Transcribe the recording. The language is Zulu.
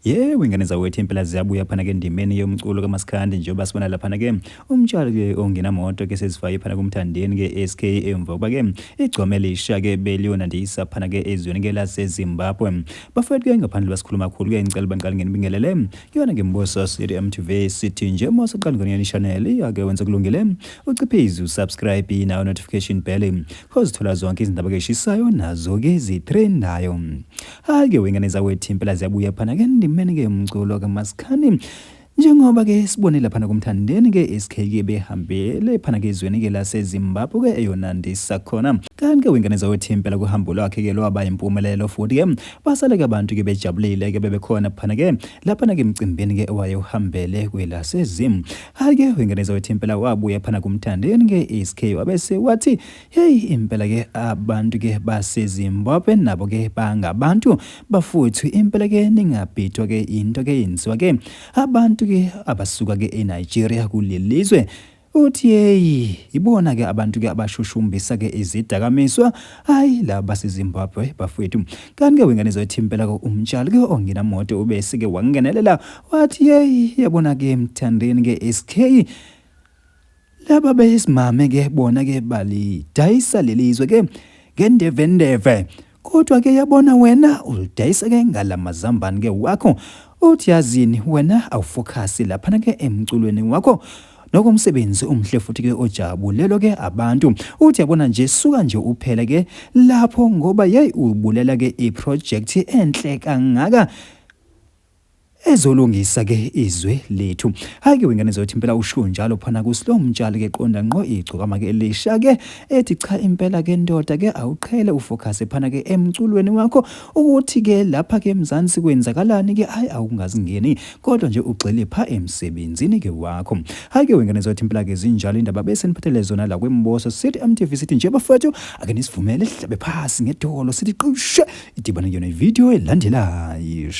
Yebo, ingane zawethu impela ziyabuya phana ke endimeni yomculo kaMaskandi njengoba sibona laphana ke umtshali ke ongenamoto ke sezifake phana kumthandeni ke SK emva kuba ke igcwame elisha ke beliyonandisa phana ke ezweni ke laseZimbabwe. Bafowethu ke ngaphandle basikhuluma kakhulu ke ngicela banqale ngenibingelele kuyona ke Mboso City MTV sithi nje uma usaqala ngonyana channel ake wenze kulungile uciphize usubscribe nayo notification bell ozithola zonke izindaba ke eshisayo nazo ke zitrendayo. Hhayi-ke wengane zakwethu impela ziyabuya phana ke ndimeni ke umculo kaMaskandi njengoba ke sibone laphana kumthandeni ke SK ke behambele phana ke ezweni ke laseZimbabwe ke eyonandisa khona kanti ke wengane zawethu impela kuhambo lwakhe ke lwaba impumelelo futhi ke basale ke abantu ke bejabulile ke bebekhona phana ke laphana ke emcimbini ke owayewuhambele kwelasezim hhayi ke wengane zawethu impela wabuya phana kumthandeni ke SK wabese wathi Hey impela ke abantu ke baseZimbabwe nabo ke bangabantu bafowethu impela ke ningabhidwa ke into ke yenziwa ke abantu ke abasuka ke eNigeria kulelizwe uthi yeyi ibona ke abantu ke abashushumbisa ke izidakamiswa hayi la baseZimbabwe bafowethu kanti ke wengane zothi impela ke umtshali ke ongenamoto ubesike wangenelela wathi yeyi yabona ke mthandeni ke SK Laba besimame ke bona ke balidayisa lelizwe ke ngendevendeve kodwa ke yabona wena ulidayisa ke ngalamazambane ke wakho uthi yazini wena awufokhasi laphana ke emculweni wakho nokomsebenzi umhle futhi ke ojabulelo ke abantu uthi yabona nje suka nje uphele ke lapho ngoba yeyi ubulela ke iproject enhle kangaka Ezolungisa ke izwe lethu. Hayi ke wengane zothi impela usho njalo phana kuslo mtshali ke qonda ngqo igcokama ke elisha ke ethi cha impela ke ndoda ke awuqhele ufocus phana ke emculweni wakho ukuthi ke lapha ke eMzansi kwenzakalani ke hayi awungazingeni kodwa nje ugxile pha emsebenzini ke wakho. Hayi ke wengane zothi impela ke zinjalo indaba bese niphathele zona la kwimboso sithi MTV sithi nje bafethu ake nisivumele sihlabe phasi ngedolo sithi qishe idibane kuyona ivideo elandelayo.